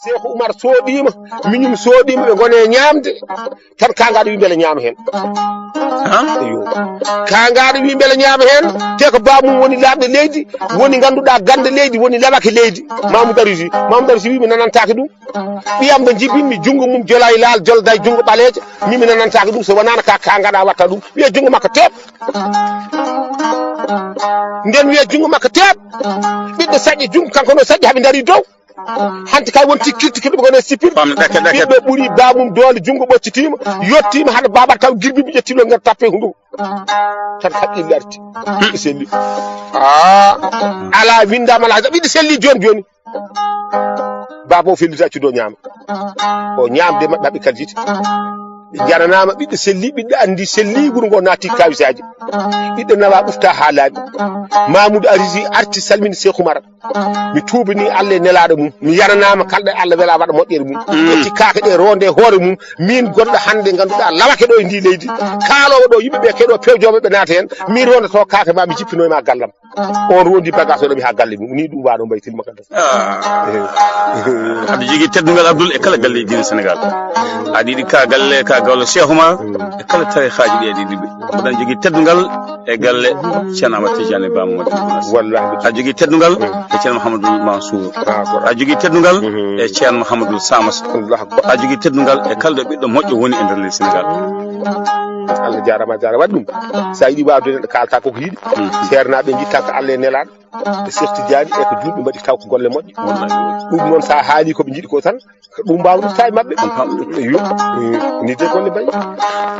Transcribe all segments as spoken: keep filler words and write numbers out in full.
Seeku Umar sooɗiima, miñum sooɗiima, ɓe ngone ñaamde. Tan kaangaaɗo wi mbele ñaama heen. Iyo. Kaangaaɗo wi mbele ñaama heen, te ko baamum woni laaɓde leydi, woni ngannduɗaa gannde leydi, woni lawake leydi. Mamoudou Aroussi, Mamoudou Aroussi wi mi nanantaake ɗum. Ɓiyam ɗo jibinmi, junngo mum jola e laal, jolda e junngo ɓaleejo, min mi nanantaake ɗum, so wonano ka kaangaaɗo watta ɗum. Wiya junngo makko teep. Nden wiya junngo makko teep. Ɓiɗɗo saƴƴa junngo, kanko no saƴƴa, haɓe ndaari dow. Hanti kay won tikkirti kadi ɓe gone sipir. Pam ɗake ɗake. Ɓiɗɗo ɓuri baamum doole, junngo ɓoccitiima, yottiima hano baaba taw girbi mi ƴettiino ngar tappe hunduko. Tan haqqille arti. Ɓiɗɗo selli. Ah, ala winndama ala ɓiɗɗo selli jooni jooni. Baaba o felliti accude o ñaama. O ñaamde maɓɓe haɓe kaljiti. Ɓe njananaama ɓiɗɗo selli, ɓiɗɗo anndi selli, wuro ngo naati kawisaaji. Ɓiɗɗo nawa ɓufta haa laaɓi. Mamoudou Aroussi arti salmini Seeku Umar. Mi tuubani Allah e nelaaɗo mum. Mi yananaama kalɗo e Allah wela waɗa moƴƴere mum. Mm. Ƴetti kaake ɗe ronde e hoore mum. Min gonɗo hannde ngannduɗaa lawake ɗo e ndi leydi. Kaaloowo ɗo yimɓe ɓe keɗo pewjooɓe ɓe naata heen. Min rondoto kaake ma mi jippinoye ma gallam. On rondi bagage o ɗo mi haa galle mum. Ni ɗum wano mbayi tilma kadda. Ah. Aɗa jogii teddungal Abdoul e kala galleeji diine Sénégal. Aɗa yiɗi ka galle, ka galle Cheikh Oumar e kala tarihaaji ɗi aɗa yiɗi ɓe. Mboɗon jogii teddungal e galle Ceerno Ahmad Tidiane Ba Mamadou Ibn Anas. Wallahi. Aɗa jogii teddungal e Ceerno Mouhamadou Mansour. Ah, ko. Aɗa jogii teddungal e Ceerno Mouhamadou Samas. Allahu akbar. Aɗa jogii teddungal e kala ɗo ɓiɗɗo moƴƴo woni e nder leydi Sénégal. Allah jaarama, a jaarama. Waɗi ɗum. So a yiɗi wawde neɗɗo kalta koko yiɗi. Mm. Seernaaɓe njitta ko Allah e nelaaɗo. Ɓe Cheikh Tidiane e ko julɓe mbaɗi taw ko golle moƴƴe. Wallahi. Ɗum noon sa haali ko ɓe njiɗi ko tan, ko ɗum mbawɗo tawi maɓɓe. Yo, ni de golle mbayi.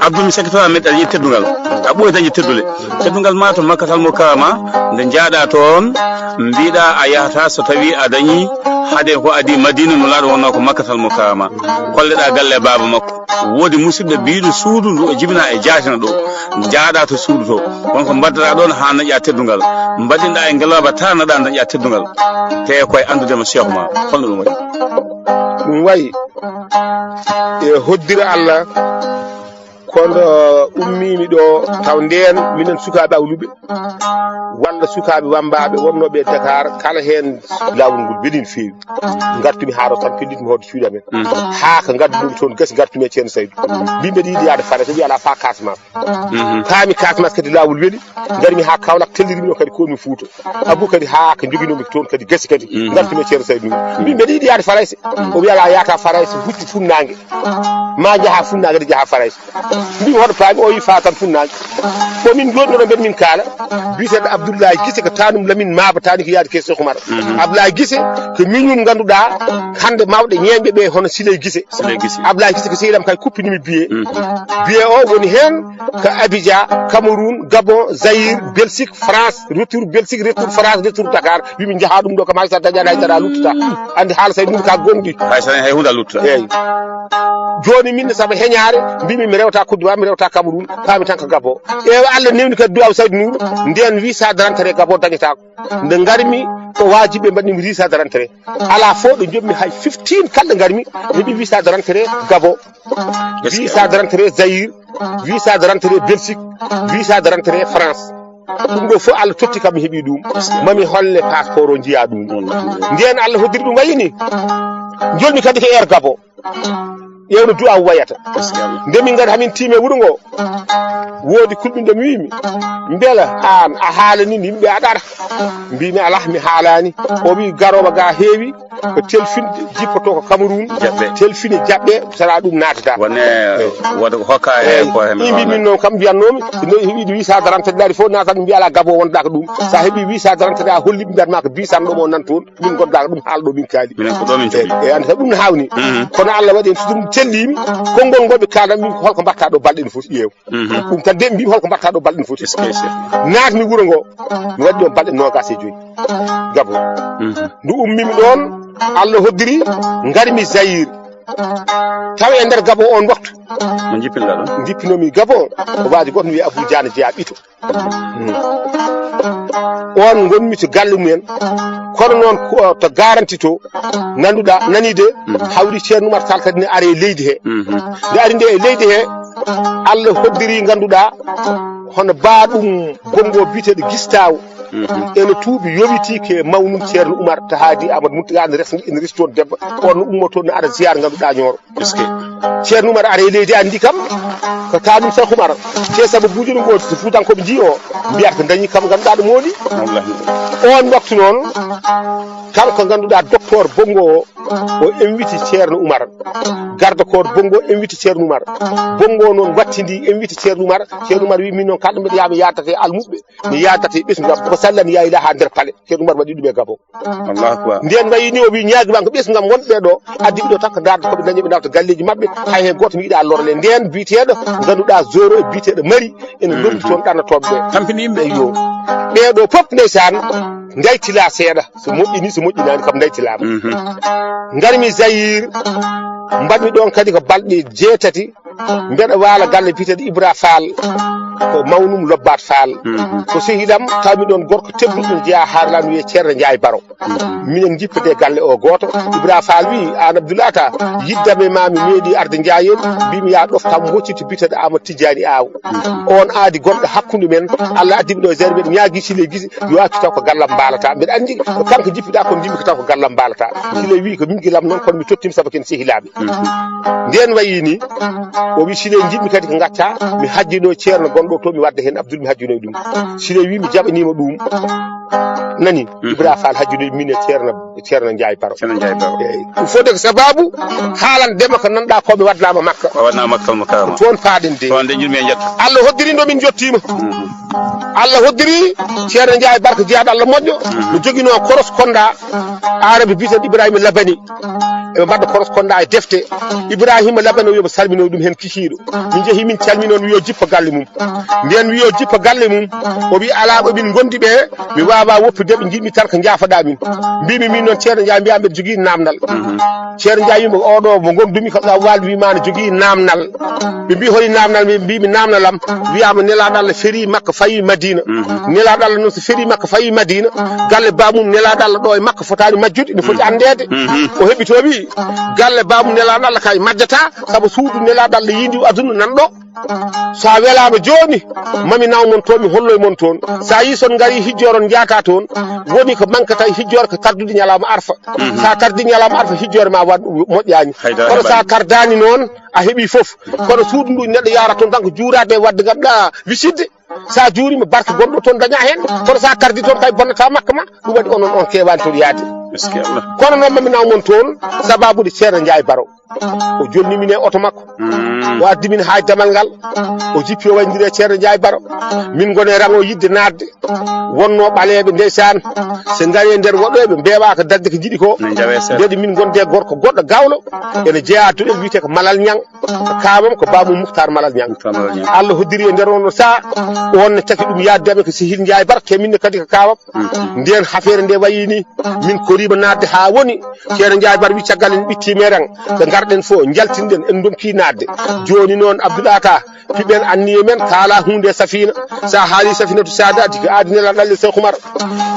Abdou, mi sakkito a meɗa dañi teddungal. A ɓuri dañi teddule. Teddungal ma to Makkatal Mukarrama, nde jaaɗa toon, mbiɗa a yahata so tawi a dañi haade ko adi Madina, Nulaaɗo wonno ko Makkatal Mukarrama. Kolleɗa galle baaba makko. Woodi musidɗo biiɗo suudu ndu o jibina e jaatina ɗo. Jaaɗa to suudu to. Won ko mbaddata ɗon haa naƴa teddungal. Mbaɗinɗa e ngelooba ta naɗa naƴa teddungal. Te koye anndude mo Cheikh ma. Holno ɗum wayi? Ɗum wayi e hoddira Allah. Kono ummimi ɗo taw ndeen minen sukaaɓe awluɓe walla sukaaɓe wambaaɓe wonnooɓe e Dakar kala heen laawol ngol welin feewi. Ngartumi haa ɗo tan pellitmi hoto cuuɗi amen. Mhm. Haa ko ngadduɗomi toon gasi ngartumi e Ceerno Saydu. Mbimi mbeɗa yiɗi yaade Farayse, o wi alaa faa Casamance. Mhm. Paami Casamance kadi laawol weli, ngarmi haa Kaolack tellirmi ɗo kadi komi Fuuta. Abou kadi haa ko joginomi toon kadi gasi kadi. Mhm. Ngartumi e Ceerno Saydu Nuur. Mbimi mbeɗa yiɗi yaade Farayse. O wi alaa yaata Farayse, huccu funnaange. Ma njaha funnaange de njaha Farayse. Mbimi hoto paami o yi fa tan funnaange. Ko min jooɗi ɗo mbeɗa min kaala. Biyeteeɗo Abdoulaye Gise ko tanum Lamine Maba tani ko yaadi ke Cheikh Oumar. Mhm. Abdoulaye Gise ko miñum ngannduɗaa hannde mawɗo ñeeñɓe ɓe hono Siley Gise. Siley Gise. Abdoulaye Gise ko sehil am kay kuppinimi biye. Mhm. Biye o woni heen ko Abidjan, Cameroun, Gabon, Zaïre, Belgique, France, retour Belgique, retour France, retour Dakar. Wimi njaha ɗum ɗo kam hay sa dañani hay dara luttata. Andi haala say ɗum ka gonɗi. Hay sa hay hunde a luttata. Eyyi. Joni min ne saabu heñaare mbimi mi rewta Côte d'Ivoire, mi rewta Cameroun, paami tan ko Gabon. Ƴeewa Allah newni kadi duwaw Saydou Nour, nden visa de rentrée Gabon dañatako. Nde ngarmi ko wajibi ɓe mbaɗnimi visa de rentrée. Ala fof ɗo jommi hay fifteen kala ngarmi, heɓi visa de rentrée Gabon. Visa de rentrée Zaïre, visa de rentrée Belgique, visa de rentrée France. Ɗum ɗo fof Allah totti kam mi heɓi ɗum. Mami holle passeport o njiya ɗum. Nden Allah hoddiri ɗum wayini. Jolmi kadi ko Air Gabon. Ƴeewno du'a wayata. Nde min ngari hamin tiime wuro ngo. Woodi kulɓinɗo mi wimi. Mbela aan a haalani yimɓe a ɗara. Mbimi alah mi haalani. O wi garooɓe ga heewi. Ko telfinde jippoto ko Cameroun. Jaɓɓe. Telfine jaɓɓe tara ɗum naatata. Wone wota ko hokka e ko he. Imbi min noon kam mbiyatnomi no yiɗi visa de rentrée ɗaɗi fof natat mbiya ala Gabon wonda ko ɗum. Sa heɓi visa de rentrée a holli ɓe mbiyatma ko visa ɗo mo nan toon. Min gonda ko ɗum haalɗo min kaali. Minen ko ɗo min jogii. E andi ɗum no hawni. Mhm. Kono Allah waɗi en so ɗum tellimi konngol ngol ɓe kaalan min ko holko mbatta ɗo balɗe no foti ƴeew. Mhm. Ɗum tan de mbimi holko mbatta ɗo balɗe no foti. Est-ce que chef? Naatmi wuro ngo mi waɗi ɗon balɗe nogas e joyi. Gabon. Mhm. Ndu ummimi ɗon Allah hoddiri ngarmi Zaïre. Tawi e nder Gabon on waktu. Mo jippinɗa ɗon? Jippinomi Gabon ko waji goto mi wiya Abou Diane jeeya ɓito. On ngonmi to galle mumen. Kono noon ko to garanti to nanduɗa nani de hawri Ceerno Oumar Tall kadi ne ari e leydi he. Mhm. Nde ari nde e leydi he Allah hoddiri ganduɗa hono baaɗum gombo biyeteɗo Gistawo. Ene tuubi yowiti ke mawnum Ceerno Umar Tahaadi Amadou Muntaga, ene res-, ene resi toon debbo. On no ummo toon, no ara ziyaara, ngannduɗaa, Ñooro. Est-ce que? Ceerno Umar ara e leydi, anndi kam ko taanum Seex Umar. Te sababuuji ɗum o, so Fuutankooɓe njii o, mbiyata ko dañi kam, ngannduɗaa, ɗo mooli. Wallahi. On waktu noon, kanko, ngannduɗaa, docteur Bonngo o, o inviti Ceerno Umar. Garde corps Bonngo inviti Ceerno Umar. Bonngo noon wattindi inviti Ceerno Umar. Ceerno Umar wi, "Min noon, kala mbeɗa yaha, mi yaadata e almuɓɓe, mi yaadata e ɓesngu am. Ko sallan yayla haa nder pale." Ceerno Umar waɗi ɗum e Gabon. Allahu akbar. Nden wayi ni, o wi, "Ñaagi ma ko ɓesngu am wonɓe ɗo, addi ɓe ɗo tan ko ndaarde ko ɓe dañi, ɓe nawta galleeji maɓɓe, hay heen gooto mi yiɗa lorle." Nden biyeteeɗo, ngannduɗaa, Zoro e biyeteeɗo Mari, ene lomti toon ɗannotooɓe ɓe. Tampini yimɓe. Eyyo. Ɓee ɗo fof, ndeysaan, ndaytila seeɗa. So moƴƴi ni, so moƴƴinaani kam, ndaytilaama. Mhm. Ngarmi Zaïre, mbaɗmi ɗoon kadi ko balɗe jeetati. Mbeɗa waala galle biyeteeɗo Ibra Fall, ko mawnum Lobbaat Fall. Mhm. Ko sehil am, tawmi ɗoon gorko tedduɗo, jeyaa Haarlaan, wiyee Ceerno Njaay Baro. Mhm. Minen njippetee galle o gooto. Ibra Fall wi, "Aan Abdoulaye Tall, yiddam e ma, mi meeɗi arde Njaayeen, mbimi ya ɗoftam mbocciti biyeteeɗo Amadou Tijjaani Aaw. Mhm. On aadi gonɗo hakkunde men, Allah addi mi ɗo e Zaïre, mbeɗa ñaagi Sile Gise, yo accu taw ko gallam mbaalata. Mbeɗa anndi ko kanko jippiɗaa, kono njimmi ko taw ko gallam mbaalata." Sile wi, "Ko min gilam noon, kono mi tottima sabu ken sehilaaɓe." Mhm. Nden wayi ni, o wi, "Sile, njiɗmi kadi ko ngacca, mi hajjino Ceerno gonɗo to, mi wadda heen Abdoul, mi hajjino ɗum." Sile wi, "Mi jaɓaniima ɗum." Nani? Mhm. Ibra Fall hajjino min e Ceerno, Ceerno Njaay Baro. Ceerno Njaay Baro. Eeyi. Ɗum fof de ko sababu haalan dema ko nanɗaa ko ɓe waɗnaama Makka. Ko waɗnaama Makka Mukarrama. Toon paaɗen de. Toon de njurmi e njetto. Allah hoddiri nde min njottiima. Mhm. Allah hoddiri Ceerno Njaay Barka, jeyaaɗo Allah moƴƴo. Mhm. No joginoo koros konda Aarabi biyeteeɗo Ibrahima Labani. Eɓe mbaɗa koros konda e defte. Ibrahima Labani o wiya mo salmino ɗum heen kikiiɗo. Min njehi min calmino, o wiyo jippa galle mum. Nden wiyo jippa galle mum. O wi alaa ɓe min ngondi ɓe, mi waawa woppude ɓe, njiɗmi tan ko njaafoɗaa min. Mbimi min noon Ceerno Njaay, mbiya mbeɗa jogii namdal. Mhm. Ceerno Njaay wimo oɗo mo ngondumi ko ɗa waali, wima ne jogii namdal. Ɓe mbi holi namdal, ɓe mbimi namdal am wiyama Nelaaɗo Allah ferii Makka fayi Madina. Mhm. Nelaaɗo Allah noon so ferii Makka fayi Madina, galle bamum Nelaaɗo Allah ɗo e Makka fotaani majjude, ene foti anndeede. Mhm. O heɓi to wi galle bamum Nelaaɗo Allah kay majjata, sabu suudu Nelaaɗo Allah yindi o aduna nan ɗo. So a welaama jooni, mami naw mon toon, mi holloy mon toon. So a yii son ngari hijjoron njaata toon, woni ko mankata e hijjore ko tardude ñalawma arfa. Mhm. So a tardi ñalawma arfa, hijjore ma waɗ moƴƴaani. Haydara kono so a heɓaani. Tardaani noon, a heɓi fof. Kono suudu ndu neɗɗo yaara toon tan ko juuraade e waɗde ngam ɗa wisidde. So a juurima barke gonɗo toon daña heen. Kono so a tardi toon kay bonnata makka ma. Ɗum waɗi onon on keewaani toon yaade. Est-ce que Allah? Kono noon mami naw mon toon, sababude Ceerno Njaay Baro. O jonni min e oto makko. Mm. O addi min haa e damal ngal. O jippi o wayndiri e Ceerno Njaay Baro. Min ngoni e rango yidde naatde. Wonno ɓaleeɓe ndeysaan. So ngari e nder woɗɗoyɓe mbeewa ko dañde ko njiɗi ko. Ne njawe seeɗa. Mbeɗa min gonde gorko goɗɗo gawlo. Ene jeyaa duɗe wiyetee ko Malal Ñang. Kaamam ko Baamu Muktaar Malal Ñang. Muktaar Malal Ñang. Allah hoddiri e nder on saa. On ne taki ɗum yaadde amen ko Sehil Njaay Baro, te min ne kadi ko kaawam. Mm. Nden affaire nde wayi ni, min koriima naatde haa woni. Ceerno Njaay Baro wi caggal en ɓitti meeɗen, ɓe ngarɗen fof, njaltinɗen, en ndonki naatde. Jooni noon, Abdoul Ata, piɓen anniye men, kaala huunde Safina. Sa haali Safinatu Saadaati, ko aadi Nelaaɗo Allah Seeku Umar.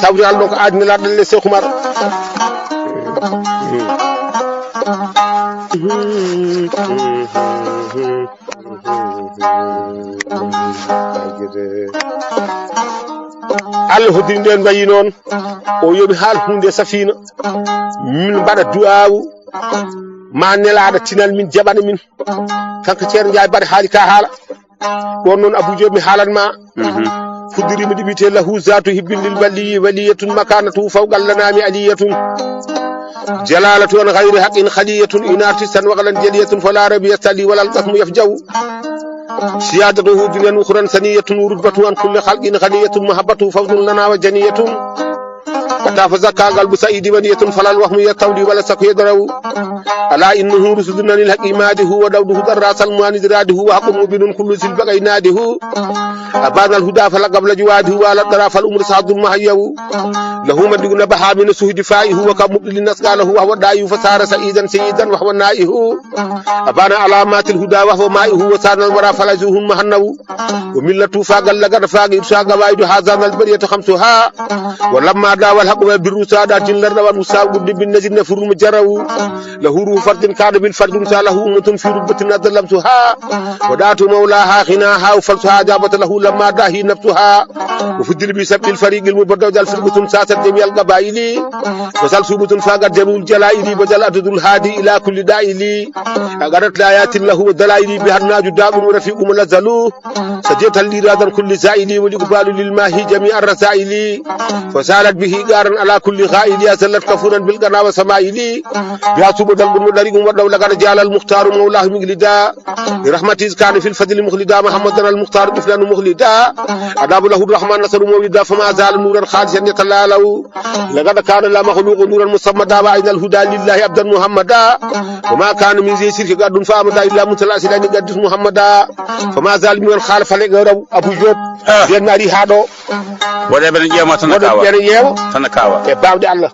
Tawde Allah ɗon ko aadi Nelaaɗo Allah Seeku Umar. Allah hoddiri nden wayi noon. O yoɓi haal huunde Safina. Min mbaɗa du'aawu. Ma Nelaaɗo tinal min, jaɓana min. Kanko Ceerno Njaay Baro haali ka haala. Ɗon noon Abou Diop mi haalan ma. Mhm. Fuɗɗoriima ɗi wiyetee lahu zaatu hibbin lil waliyi waliyatun makanatu fawqa lanami aliyatun. Jalalatu an ghayri haqqin khaliyatun in artisan wa ghalan jaliyatun fala rabi yastali wala al qasmu yafjaw. Siyadatuhu dunyan ukhran saniyatun wa rutbatu an kulli khalqin khaliyatun muhabbatu fawzun lana wa janiyatun. Hatta fa zakka qalbu sa'idi wa niyatun falal wahmu yastawli wala sakku yadrau. Ala innahu rusudun anil haqqi madihu wa dawduhu darra salmu an idradihu wa haqqun mubinun kullu zil bagay nadihu. Abana al huda fala qabla juwadihu wa ala dara fal umru sa'dun muhayyawu. Lahu man diguna baha min suhdi fa'ihu wa kam mubdilin nasqa lahu wa huwa da'ihu fa sara sa'idan sayyidan wa huwa na'ihu. Abana alamatil huda wa huwa ma'ihu wa sana al wara fala zuhun muhannawu. Wa millatu fagal lagana fagi irsa gawaidu hazana al bariyata khamsuha. Wa lamma والحق وبر سادات لرد والمستعب بالنجد نفر مجرو. له روح فرد كان بالفرد مثاله أمة في رتبة أدى لمسها. ودعت مولاها غناها وفلسها أجابت له لما داهي نفسها. وفضل بسبب الفريق المبدع جل فرقة ساست جميع القبائل. وسلسوبة فاقت جميع الجلائل وجل عدد الهادي إلى كل دائل. أقرت لآيات له ودلائل بها الناج داء ورفيق منزل. سجيت لي رادا كل زائل والإقبال للماهي جميع الرسائل. فسالت به قارا على كل غائل أزلت كفورا بالقنا وسمائل. بها سبل القرب طريق ودولة قد جعل المختار مولاه مقلدا. برحمته إذ كان في الفضل مخلدا محمدا المختار طفلا مخلدا. أداب له الرحمن نصر مولدا فما زال نورا خالصا يتلالو. لقد كان لا مخلوق نورا مصمدا وعين الهدى لله عبدا محمدا. وما كان من ذي شرك قد فأبدا إلا متلاسلا قدس محمدا. فما زال من خالف لك أبو جوب. Ah. Nden mi ari haa ɗo. Waɗe ɓen ƴeewa tan woɗe kawa. Ɓen ƴeewa tan kawa e baawɗe Allah.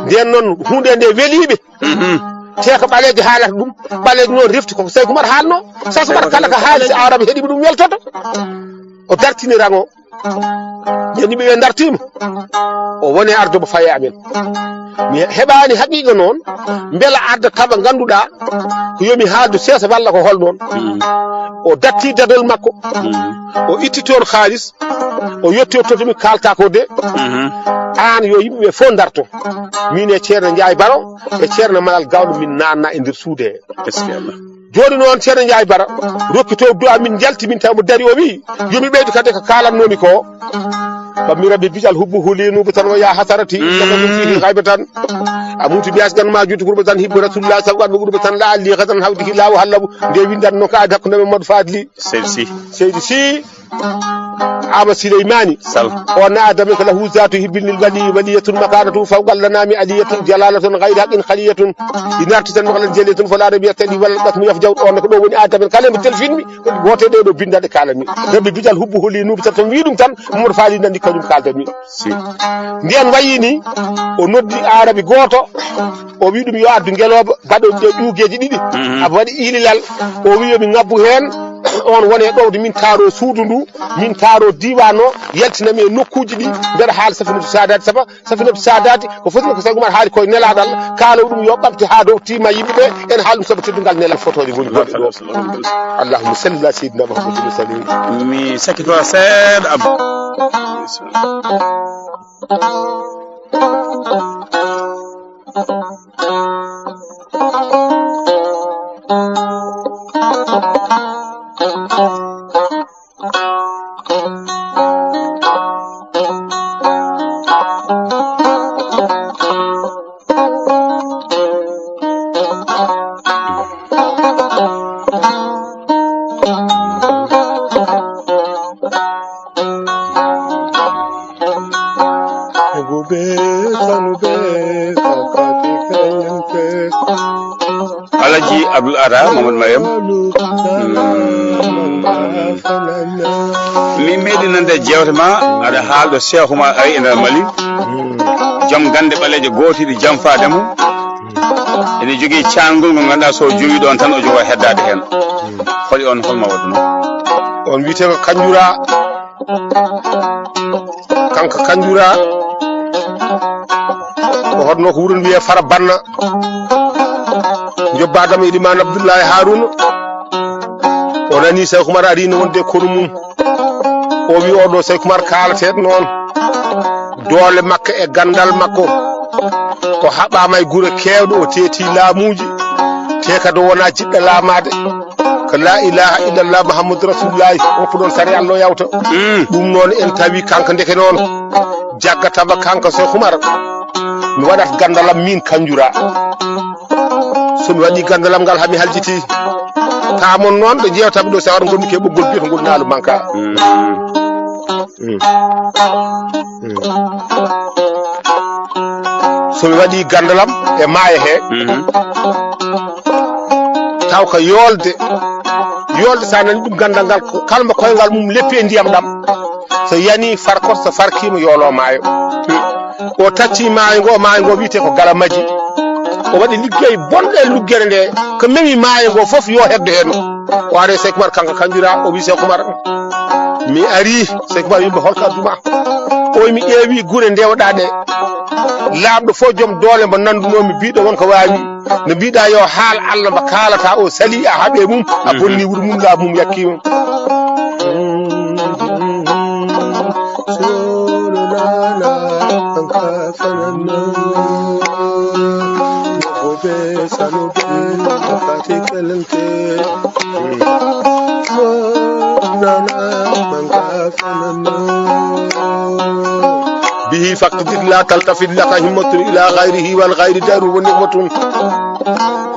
Nden noon huunde nde weliiɓe. Mhm. Te ko ɓaleejo haalata ɗum, ɓaleejo noon refti ko Seyku Umar haalno. Seyku Umar kala ko haali, so Aarabe heɗiima ɗum weltoto. O dartini rango. Nden yimɓe ɓe dartiima. O woni ardo mo faye amen. Mi heɓaani haqiiqa noon, mbela arda tawa ngannduɗaa ko yo mi haaldu seesa walla ko hol noon. Mhm. O datti dadol makko. Mhm. O itti toon haalis. O yetti o tottumi kaalta ko de. Mhm. Aan yo yimɓe ɓe fof ndarto. Min e Ceerno Njaay Baro e Ceerno Malal Gawlo min naanna e nder suude he. Est-ce que Allah? Jooni noon Ceerno Njaay Bara rokki to du'a min njalti min tawi mo dari o wi yo mi ɓeydu kadi ko kaalatnoomi ko. Bammi rabbi bijal hubbu hulinubu tan o ya hasarati. Mm. Innaka min fihi ghaibatan. Amutu bi asgan ma jutu gurbatan hibbu rasulullah sabqat bi gurbatan la alli ghadan hawdihi la uhallabu. Nde windan noon ko aadi hakkunde men Modou Fadli. Seydi Sy. Seydi Sy. Ama Sileymani. Sal. O na adama ko lahu zatu hibbin lil wali waliyatun makanatu fawqa lanami aliyatun jalalatun ghayri haqqin khaliyatun. Inarti tan mahalan jaliyatun fala rabi yastadi wala qasmu yafjaw. On ko ɗo woni adama kala mo telfinmi. Wote ɗe ɗo bindaɗe kalanmi. Rabbi bijal hubbu holi nubi tan, tan wi ɗum tan Mamadou Fali nandi kañum kaldanmi. Si. Ndiyan wayi ni o noddi Arabi goto. O wi ɗum yo addu ngelooba baɗo ɗe ƴuugeeji ɗiɗi. Mhm. Aba waɗi ililal. O wi yo mi ngabbu heen. On wone ɗowde min taaro suudu ndu, min taaro diiwaan o, yaltinami e nokkuuji ɗi. Mbeɗa haala safinatu saadaati saba, safinatu saadaati ko foti ko Seydi Umar haali koye nelaaɗo Allah. Kaalo ɗum yo ɓamte haa dow tiima yimɓe ɓe. En haala ɗum sabu teddungal nelal fotooje ngoni gonɗe ɗo. Allahumma salli ala sayyidina Muhammadin wa sallim. Mi sakkito seeɗa am. Alaji Abdoul Ada Mamadou Mariam. Min meeɗi nande jewte ma aɗa haalɗo Cheikh Oumar ari e nder Mali. Joom gande ɓaleeje gootiɗi jamfaade mo. Ene jogii caangol ngol ngannduɗaa so o jowi ɗoon tan o jowa heddaade heen. Holi on holma waɗuno? On wiyetee ko Kanjura. Kanko Kanjura o hoɗno ko wuron wiyee Fara Banna. Jobbaadam e Ilimaan Abdullahi Haruna. O nani Seyku Umar ari no wonde kono mum. O wi oɗo Seyku Umar kaalateeɗo noon. Doole makko e ganndal makko. O haɓaama e gure keewɗe, o teeti laamuuji. Te kadi o wonaa jiɗɗo laamaade. Ko la ilaha illallah Muhammadu Rasulullahi. Woppu ɗoon sari Allah o yawta. Mm. Ɗum noon en tawi kanko ndeke noon. Jaggatama kanko Seyku Umar. Mi waɗat ganndal am min Kanjura. So mi waɗi ganndal am ngal haa mi haljiti. Taamon noon ɗo jeewtaɓe ɗo sawar ngonmi ke ɓoggol biyetngol Naalu Manka. Mm. Mm. Mm. So mi waɗi ganndal am e maayo he. Mhm. Taw ko yoolde. Yoolde sa nani ɗum ganndal ngal ko kala mo koyngal mum leppi e ndiyam ɗam. So yani farkot, so farkima yoolo maayo. O tacci maayo ngo, maayo ngo wiyete ko Galamaji. O waɗi liggey bonɗo e luggere nde. Ko memi maayo ngo fof yo heddo heen. O ari Seyku Umar kanko Kanjura, o wi Seyku Umar, mi ari. Seyku Umar yimɓe holko adduma? O Mi ƴeewi gure ndewɗaa ɗe. Laamɗo fof joom doole mbo nanndunomi biiɗo won ko waawi. No mbiɗa yo haal Allah mbo kaalata o sali a haɓe mum. A bonni wuro mum laabu mum yakkima. به فاقتدر لا تلتفت لك همة إلى غيره والغير دار ونعمة.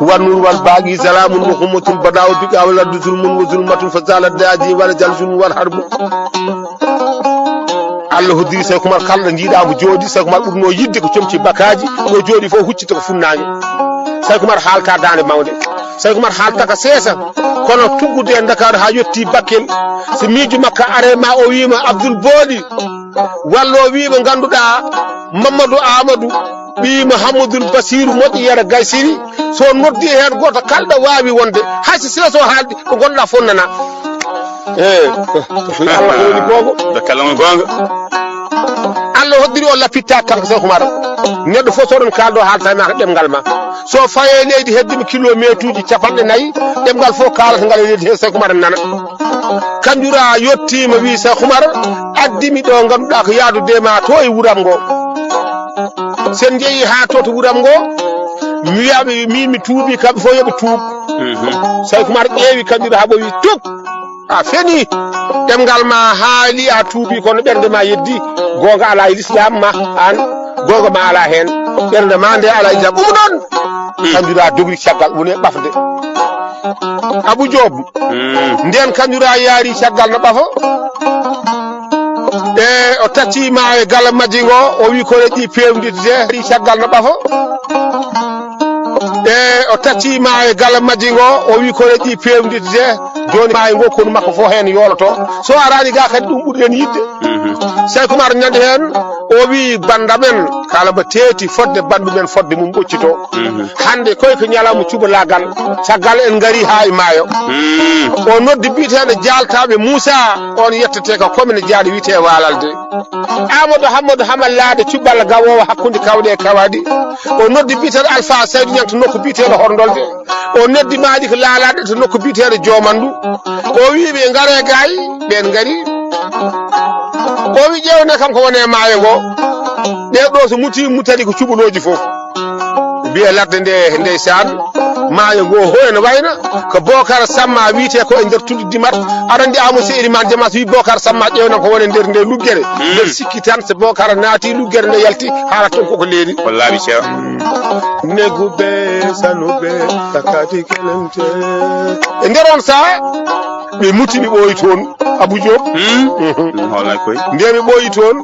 هو النور والباقي سلام وهمة بدا بك والأرض ظلم وظلمة فزالت داجي ورجال ظلم والحرب. Allah hoddiri Seeku Umar kala ɗo njiiɗaa mo jooɗi, Seeku Umar ɓurno yidde ko comci bakaaji, ɗo jooɗi fof huccita ko funnaange. Seeku Umar haalta daande mawnde. Seeku Umar haalta ka seesa, kono tuggude e Ndakaaru haa yotti Bakkel, so miijo makka are ma o wiima Abdul Booɗi, walla o wiima ngannduɗaa Mamadou Amadou, ɓii Mouhamadoul Bassirou moƴƴi yara Gaysiri, so noddi heen gooto kalɗo waawi wonde, hay so seesa o haaldi, ko gonɗaa fof nana. Eh, Allah ko woni goonga. Nde kala mo goonga. Allah hoddiri o lappitta kanko Seeku Umar. Neɗɗo fof so ɗon kaaldo haalta ma ko ɗemngal ma. So faye leydi heddima kilomeetuuji capanɗe nayi, ɗemngal fof kaalata ngal e leydi he Seeku Umar nana. Kanjura yottiima wi Seeku Umar addimi ɗo ngannduɗaa ko yaadude ma to e wuram ngo. Sen jeeyi haa to to wuram ngo, mi wiyaɓe min mi tuubi kamɓe fof yoɓe tuub. Seeku Umar ƴeewi Kanjura haa ɓowi tuub. A feni. Ɗemngal ma haali a tuubi kono ɓernde ma yeddi. Goonga ala e lislaam ma an. Goonga ma ala heen. Ɓernde ma nde ala e lislaam. Ɗum ɗon. Kanjura dogri caggal woni e ɓafde. Abu Joob. Nden Kanjura yaari caggal no ɓafo. E o tacci ma e gala majji ngo o wi ko reƴƴi pewnditde. Yaari caggal no ɓafo. E o tacci ma e gala majji ngo o wi ko reƴƴi pewnditde. Jooni maayo ngo konu makko fof heen yooloto. So araani ga kadi ɗum ɓuri en yiɗde. Seeku Umar nani heen o wi bannda men kala mo teeti fodde banndu men fodde mum ɓoccito. Hannde koy ko ñalawma cubalaagal caggal en ngari haa e maayo. O noddi biyeteeɗo jaaltaaɓe Muusa on yettete ko commune Jaaɗo wiyetee Waalalde. Amadou Hammadou Hamal Laade cuballo gawoowo hakkunde kawɗe e kawaɗi. O noddi biyeteeɗo Alpha Saydu Ñaŋ to nokku biyeteeɗo Horndolde. O noddi Maalik Laalaade to nokku biyeteeɗo Joomanndu. O wi ɓe ngare gaay, ɓeen ngari. O wi ƴeewne kam ko woni e maayo ngo. Ɗee ɗoo so muti mutani ko cubalooji fof. Mbiye ladde nde ndeysaan maayo ngo ho ene wayna ko Bokar Samma wiyetee ko e nder tuddi Dimat. Aɗa anndi Amadou Seydi Man Jama so wi Bokar Samma ƴeewna ko woni e nder nde luggere. Mbeɗa sikki tan so Bokar naati luggere nde yalti haalata toon koko leeri. Wallaahi ceerno. Neguɓe sanuɓe takati kelente. E nder on saha ɓe muti ɓe ɓooyi toon. Abu Joob. Ɗum hoolay koy. Nde ɓe ɓooyi toon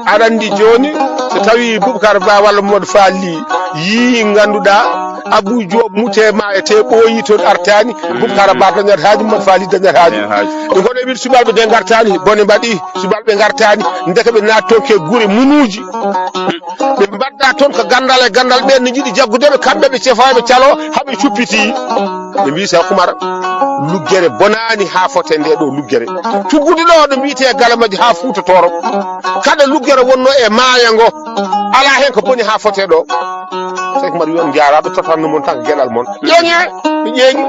aɗa anndi jooni so tawi Bubakar Ba walla Mamadou Fall Ly yii ngannduɗaa Abu Joob mute ma e te ɓooyi toon artaani. Bubakar Ba dañat haaju, Mamadou Fall Ly dañat haaju. Dañat haaju. Ɓe ngono e wiide subalɓe de ngartaani bone mbaɗi. Subalɓe ngartaani ndeke ɓe naati toon ke gure munuuji. Ɓe mbaɗ da toon ko ganndal e ganndal ɓeen ne njiɗi jaggude ɓe kamɓe ɓe cefaa ɓe caloo haa ɓe cuppiti. Ɓe mbii Seeku Umar luggere bonaani haa fotee nde ɗo luggere. Tuggude ɗo ɗo mbiyetee Galamaji haa Fuuta Tooro. Kala luggere wonnoo e maayo ngo alaa heen ko boni haa fotee ɗo. Seeku Umar wi on njaaraama tottanno mon tan ko geɗal mon. Ƴeeŋee ɓe ƴeeŋi.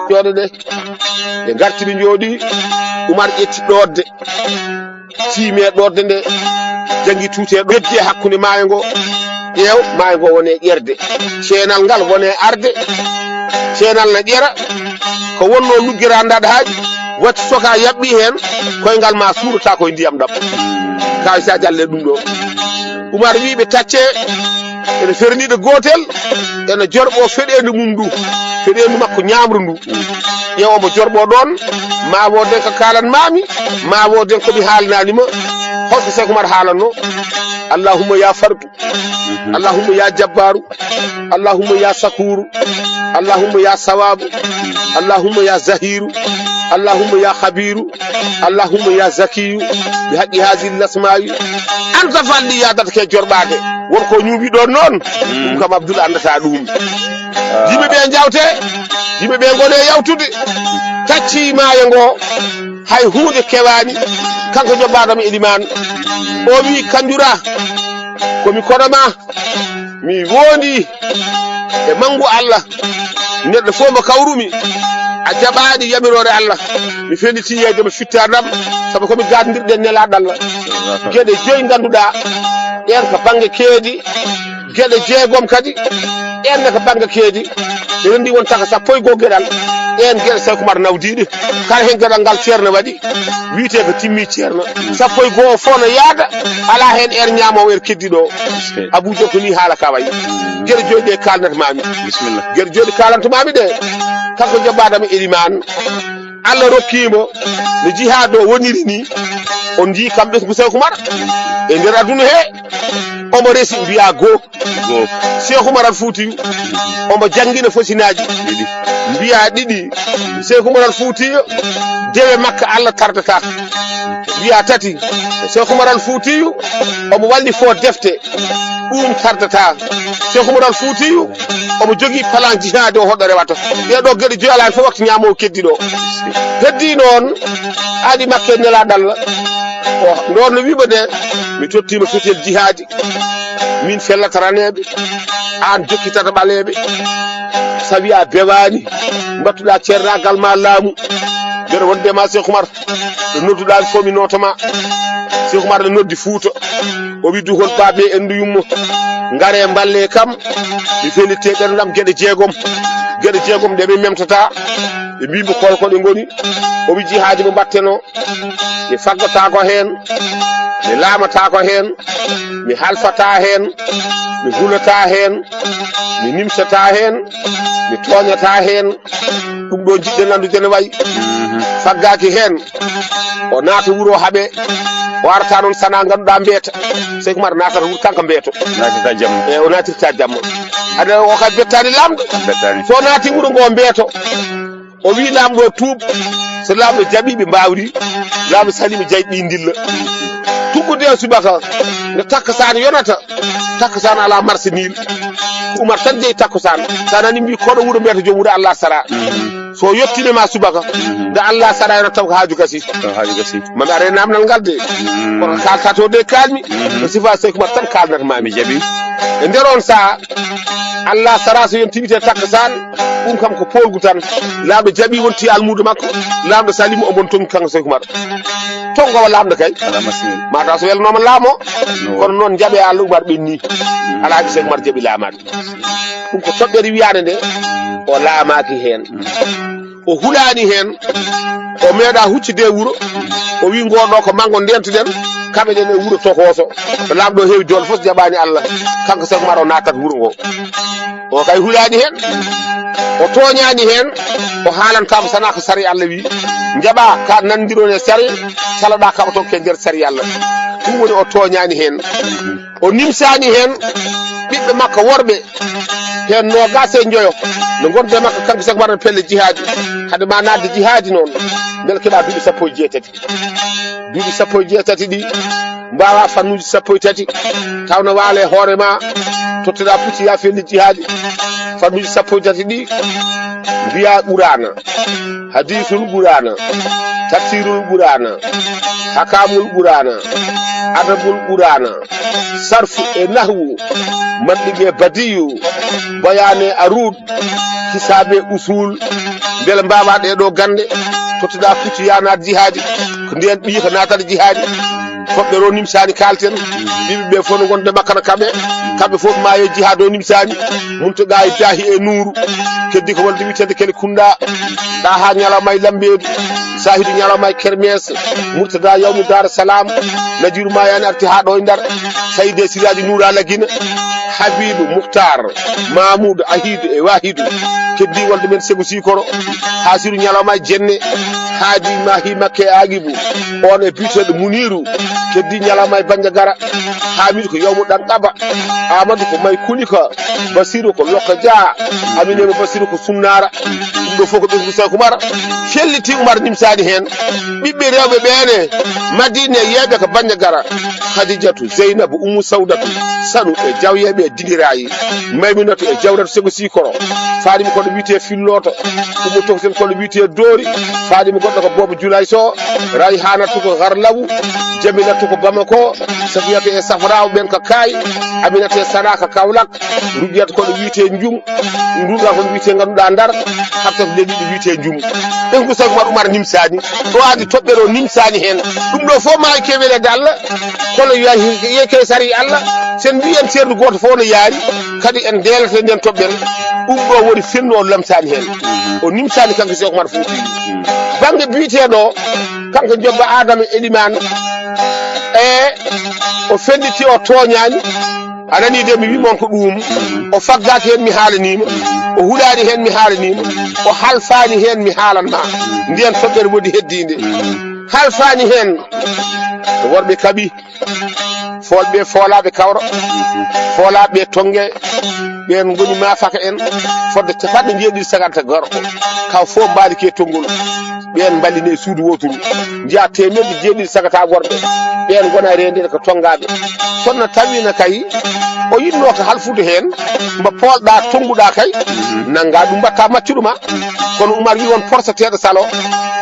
Jooɗo ɗe ɓe ngarti ɓe njooɗi. Umar ƴetti ɗoodde. Tiimi e ɗoodde nde, janngi tuute e ɗoodde e hakkunde maayo ngo. Ƴeew, maayo ngo wone ƴerde. Ceenal ngal wone arde. Ceenal na ƴera. Ko wonnoo luggere anndaa ɗo haaɗi. Watti soka yaɓɓi heen, koyngal ma suurata koye ndiyam ɗam. Kaawi sa jalle ɗum ɗo. Umar wi ɓe tacce, ene ferniiɗo gootel, ene jorɓo feɗeendu mum ndu. Feɗeendu makko ñaamru ndu. Ƴeew omo jorɓo ɗoon, ma wooden ko kaalan maami, ma wooden ko mi haalnaani ma. Holko Seeku Umar haalanno? Allahumma ya fardu, Allahumma ya jabbaaru, Allahumma ya sakuuru, Allahumma ya sawaabu, Allahumma ya zahiiru, Allahumma ya khabiiru, Allahumma ya zakiyu, bi haqqi haazihil asmaa'i. Anta falli yaadata ke jorɓaade. Won ko ñuuɓi ɗoon noon. Ɗum kam Abdul anndata ɗum. Yimɓe ɓe njawte, yimɓe ɓe ngone yawtude. Tacci maayo ngo. Hay huunde kewaani. Kanko joɓɓaɗo mi elimaan, o wi: "Kanjura, ko mi kono ma, mi wondi e manngu Allah. Neɗɗo fof mo kawrumi, a jaɓaani yamiroore Allah. Mi felliti yeeyde mo fittaanam, sabu ko mi gaadandirɗo e nelaaɗo Allah. Geɗe joyi ngannduɗaa, ɗeen ko bannge keedi, geɗe jeegom kadi, ɗeen ne ko bannge keedi. Ɓe renndi won taka sappo e goo geɗal. Ɗeen geɗe Seeku Umar nawdiiɗe. Kala heen geɗal ngal ceerno waɗi, wiyetee ko timmi ceerno. Sappo e goo fof no yaada, alaa heen heure ñaamoowo, heure keddiiɗo o." Abu Jokko, ni haala ka wayi. Geɗe joyi ɗe kaalnat maami. Bisimilla. Geɗe joyi ɗe kaalanto maami ɗe. Kanko joɓɓaɗo mi elimaan, Allah rokkiimo no jihaad o woniri ni. On njii kam ɓesngu Seeku Umar e nder aduna he. Omo resi mbiya goo. Goo. Seeku Umar Al Fuutiyu omo janngina fosinaaji. Ɗiɗi. Mbiya ɗiɗi. Seeku Umar Al Fuutiyu, dewe makka Allah tardata. Mbiya tati. Seeku Umar Al Fuutiyu omo walli fo defte. Ɗum tardata. Seeku Umar Al Fuutiyu omo jogii plan jihaadi o hoɗo rewata. Ɗee ɗoo geɗe joyi alaa heen fof waktu ñaamoowo keddiiɗo. Heddii noon, aadi makke nelaaɗo Allah. O, nden no wiima nde, mi tottiima sotel jihaadi. Min fellata raneeɓe, aan jokkitata ɓaleeɓe. Sawi a bewaani, mbattuɗaa ceernaagal ma laamu. Mbeɗa wonde ma Seeku Umar. Ɗo nodduɗaa mi fof mi nooto ma. Seeku Umar ne noddi Fuuta. O wi duhol baaɓe enndu yummo. Ngare mballe kam. Mi fellitte ɓerndam geɗe jeegom. Geɗe jeegom ɗe mi memtata. Ɓe mbii mbo kol ko ɗe ngoni. O wi jihaaji mo mbattenoo. Mi faggotaako heen. Mi laamataako heen. Mi halfataa heen. Mi hulataa heen. Mi nimsataa heen. Mi tooñataa heen. Ɗum ɗo jiɗɗen anndude ne wayi. Faggaaki heen. O naata wuro haɓe. O arata noon sana ngannduɗaa mbeeta. Seeku Umar naatata wuro kanko mbeeto. Naatata jamma. E o naatirta jamma. Ada o kay bettaani laamɗo. Bettaani. So naati wuro ngo mbeeto. O wi laamɗo tuub. So laamɗo jaɓi ɓe mbawri. Laamɗo saliima jayɗi ndilla. Tuggude e subaka. Nde takkusaan yonata. Takkusaan alaa marché nil. Ko Umar tan jeyi takkusaan. Sa nani mbi koɗo wuro mbiyata joom wuro Allah sara. So yettini ma subaka. Nde Allah sara yonata taw ko haaju gasi. Taw haaju gasi. Mami are namdal ngal de. Kono kalta to de kalmi. Ko sifa Seeku Umar tan kalnata mami. Mi jaɓi. E nder on saa, Allah sara so yon tiɓite takkusaan. Ɗum kam ko poolgu tan. Laamɗo jaɓi wonti almuudo makko. Laamɗo saliima o bon tongi kanko Seeku Umar. Tongowa laamɗo kay. Alaa masiŋ. Mata so welnooma laamo. No. Kono noon jaɓe Allah Umar ɓenni. Alaa haɓi Seeku Umar jaɓi laamaade. Ɗum ko toɓɓere wiyaande nde o laamaaki heen. O hulaani heen. O meeɗa huccude e wuro. O wi ngoo ɗo ko manngo ndeentuɗen. Kaɓe ɗen e wuro tokooso. Ko laamɗo heewi doole fof jaɓaani Allah. Kanko Seeku Umar o naatat wuro ngo. O kay hulaani heen. O tooñaani heen. O haalantaama sana ko sari Allah wi. Njaɓa ka nandiron e sari. Caloɗa kaɓa toon ke nder sari Allah. Ɗum woni o tooñaani heen. O nimsaani heen. Ɓiɓɓe makko worɓe heen noogaas e njoyo no ngonde makko kanko Seeku Umar no pelle jihaadi. Hade ma naatde jihaadi noon, mbele keɓa duuɓi sappo e jeetati. Duuɓi sappo e jeetati ɗi mbaawa fannuuji sappo e tati, taw no waale hoore ma, totteɗa pucci ya felli jihaadi. Fannuuji sappo e tati ɗi mbiya Quraana, hadiisul Quraana, tafsiirul Quraana, hakaamul Quraana, adabul Quraana, sarfu e nahwu, mantiqe badiyu, bayaane aruud, hisaabe usul, mbele mbaawa ɗee ɗoo gannde, tottuɗa puccu yaanaade jihaadi, ko ndeen ɓiyi ko naatata jihaadi. Toɓɓere o nimsaani kaalten, ɓiɓɓe ɓe fof no ngonde makka no kaɓe, kamɓe fof maayo jihaad o nimsaani, Muntaga e Daahi e Nuuru, keddi ko wonde wiyetede Kele Kunda, Ɗaha ñalawma e Lambeedu, Sahidu ñalawma e Kermes, Murtada yawmu Dar Salam, Najiru Mayani arti haa ɗo e Ndar, Sayde Siraji Nuura Lagina, Habibu Muhtar, Mamudu Ahidu e Wahidu, keddi wonde men Segu Sikoro, Hasiru ñalawma e Jenne, Haadi Mahi Makke e Agibu, on e biyeteeɗo Muniru, keddi ñalawma e Banjagara, Hamidu ko yawmu ɗan ɗaba, Amadu ko may kuli ka, Basiru ko lokka ja, Aminemo Basiru ko sunnara, Ɗo fof ko ɓesngu Seeku Umar. Felliti Umar nimsaani heen. Ɓiɓɓe rewɓe ɓeene, Madina yeeɓe ko Banjagara. Hadijatu, Zeynabu, Ummu Sawdatu, Sanu e Jawyeeɓe e Diɗiraayi. Maymunatu e Jawratu Sego Sikoro. Faadima koɗo wiyetee Fillooto. Ummu Toksen koɗo wiyetee Doori. Faadima goɗɗo ko Boobo Julay Sow. Rayhanatu ko Garlawu. Jamilatu ko Bamako. Safiyatu e Safraaw ɓen ko Kaay. Aminata e Sanaa ko Kawlak. Rugiyat kono wiyetee Njum, Nduɗa kono wiyetee ngannduɗaa Ndar, Hafsat leliɗi wiyetee Njum. Ɓesngu Seeku Umar, Umar nimsaani, ɗo andi toɓɓere o nimsaani heen. Ɗum ɗo fof ma e kewele dalla, kono yo yehi kay sari Allah, sen mbiyen ceerno gooto fof no yaari, kadi en ndeelata ndeen toɓɓere. Ɗum ɗo woni fennu o lamsaani heen. O nimsaani kanko Seeku Umar Fuuti. Bannge biyeteeɗo o, kanko Jobba Adama Elimaan, e o felliti o tooñaani. A nanii de, mi wii mon ko ɗuum. O faggaaki heen, mi haalanii mo. O hulaani heen, mi haalanii mo. O halfaani heen, mi haalan ma. Ndeen toɓɓere woodi heddiinde. Halfaani heen. Ko worɓe kaɓi. Foolɓe, foolaaɓe kawra. Foolaaɓe tonge. Ɓeen ngoni ma faka en. Fodde capanɗe jeeɗiɗi sagata gorko. Kaw fof mbaali ke tonngol. Ɓeen mballinee suudu wooturu. Njiyaa teemeɗɗe jeeɗiɗi sagata worɓe. Ɓeen ngona reende ko tonngaaɓe. Kono no tawiino kay, o yiɗnoo ko halfude heen, mbo poolɗaa, tonnguɗaa kay, nanngaa ɗum mbaɗtaa maccuɗo ma. Kono Umar wii won porsateeɗo salo,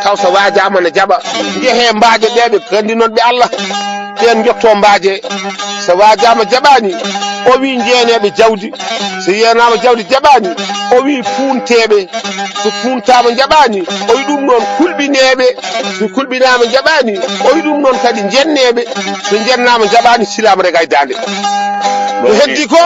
taw so waajaama no jaɓa. Njehee mbaaje ɓe, ɓe ganndi noon ɓe Allah. Ɓeen njottoo mbaaje. So waajaama jaɓaani, o wii njeeneeɓe jawdi. So yeenaama jawdi jaɓaani, o wii puunteeɓe. So puuntaama njaɓaani, o wii ɗum noon kulɓineeɓe. So kulɓinaama njaɓaani, o wii ɗum noon kadi njenneeɓe. So njennaama njaɓaani, silaama rega e daande. Ko heddi ko,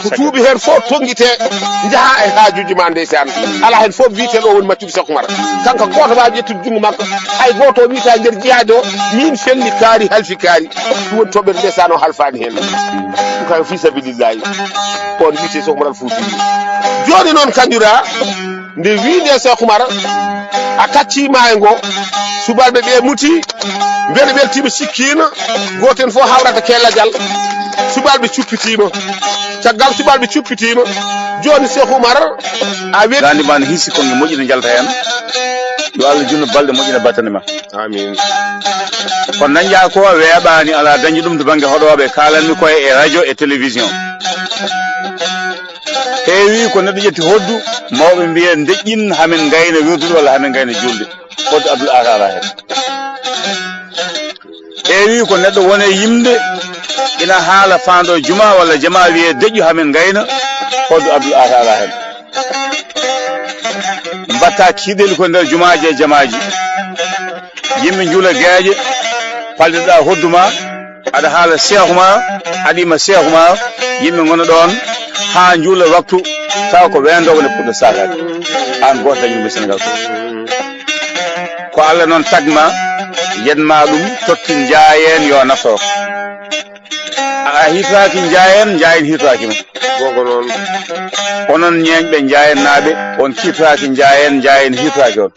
ko tuubi heen fof tonngitee, njahaa e haajuuji ma ndeysaan. Alaa heen fof wiyetee ɗo woni maccuɗo Seeku Umar. Kanko gooto waawi ƴettude junngo makko. Hay gooto o wiyata e nder jihaade o, miin felli kaari, halfi kaari. Ɗum woni toɓɓere ndeysaan o halfaani heen. Ɗum kay fii sabilillahi. Ko on wiyetee Seeku Umar Al Fuuti. Jooni noon Kanjura, nde wii nde Seeku Umar, a taccii maayo ngo, subalɓe ɓe muti, mbeɗa weltiima sikkiina, gooto en fof hawrata kelajal, subalɓe cuppitiima. Caggal subalɓe cuppitiima, jooni Seeku Umar, a wel- Gandi ma no hisi konge moƴƴi no jalta heen. Yo Allah junnu balɗe moƴƴina battane ma. Amin. Ko dañƴaa ko weeɓaani, alaa dañde ɗum to bannge hoɗooɓe, kaalanmi koye e radio e télévision. Heewi ko neɗɗo ƴetti hoddu, mawɓe mbiya deƴƴin hamin ngayna wirdude walla hamin ngayna julde. Hoddu Abdul Aata alaa heen. Heewi ko neɗɗo wone yimde ina haala faando juma walla jama wiye deƴƴu hamin ngayna, hoddu Abdul Aata alaa heen. Mbatta kiiɗel ko nder jumaaji e jamaaji. Yimɓe njuula geeƴe, palliɗa hoddu ma, aɗa haala seeku ma, aɗa yima seeku ma, yimɓe ngona ɗoon haa njuula waktu, tawa ko weendogo ne puɗɗo saakaade. Aan gooto dañi ɗum e Senegal fof. Ko Allah noon tagma, yetma ɗum, tottin njaayeen yo naftor. A hiitaaki njaayeen, njaayeen hiitaaki ma. Goonga noon. Onon ñeeñɓe njaayennaaɓe, on kiitaaki njaayeen, njaayeen hiitaaki on.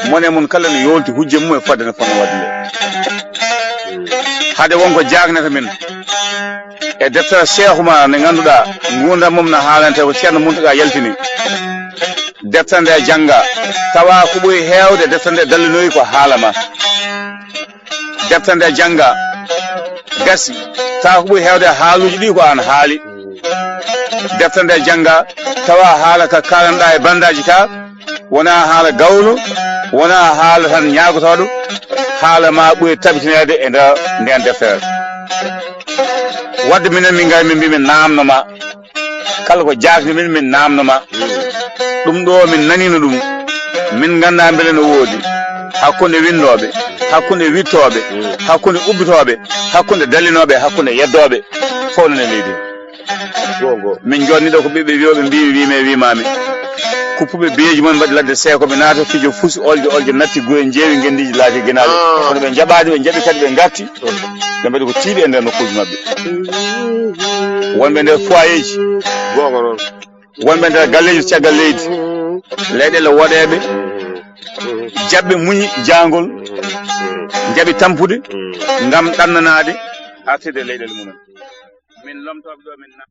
Mone mum kala ne yoolti hujja mum e fodde no fotnoo waɗde nde. Hade won ko jaaknata min e deftere Seeku Umar nde ngannduɗaa nguurndam mum no haalante ko Ceerno Muntaga yaltini. Deftere nde jannga, tawa ko ɓuri heewde deftere nde dallinoyi ko haala ma. Defte nde jannga, gasi, tawa ko ɓuri heewde haaluuji ɗi ko aan haali. Defte nde jannga, tawa haala ka kaalanɗaa e banndaaji ka, wonaa haala gawlo, wonaa haala tan ñaagotooɗo, haala ma ɓuri tabitineede e nder ndeen deftere. Waɗde minen min ngari min mbi min naamno ma. Kala ko jaakni min, min naamno ma. Ɗum ɗo min naniino ɗum. Min nganndaa mbele no woodi hakkunde winndooɓe, hakkunde wiɗtooɓe, hakkunde ubbitooɓe, hakkunde dallinooɓe, hakkunde yeddooɓe. Fof nana e leydi. Min jonni ɗo ko ɓiɓɓe wiyooɓe mbiimi, wiimi e wiimaami. Kuppuɓe biyeeji mon mbaɗi ladde seekoɓe naata, fijo fusi, oljo, oljo natti, guye njeewi, ngenndiiji laati genaale. Kono ɓe njaɓaani, ɓe njaɓi kadi ɓe ngarti. Ɓe mbaɗi ko tiiɗi e nder nokkuuji maɓɓe. Wonɓe nder foyeeji. Goonga noon. Wonɓe nder galleeji caggal leydi. Leyɗeele woɗeeɓe. Jaɓɓe muñi jaangol. Njaɓi tampude. Ngam ɗannanaade artirde leyɗeele mumen. Min lomtooɓe ɗo min na-,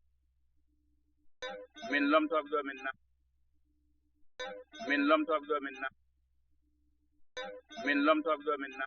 min lomtooɓe ɗo min na-, Min lomtooɓe ɗo min na. Min lomtooɓe ɗo min na.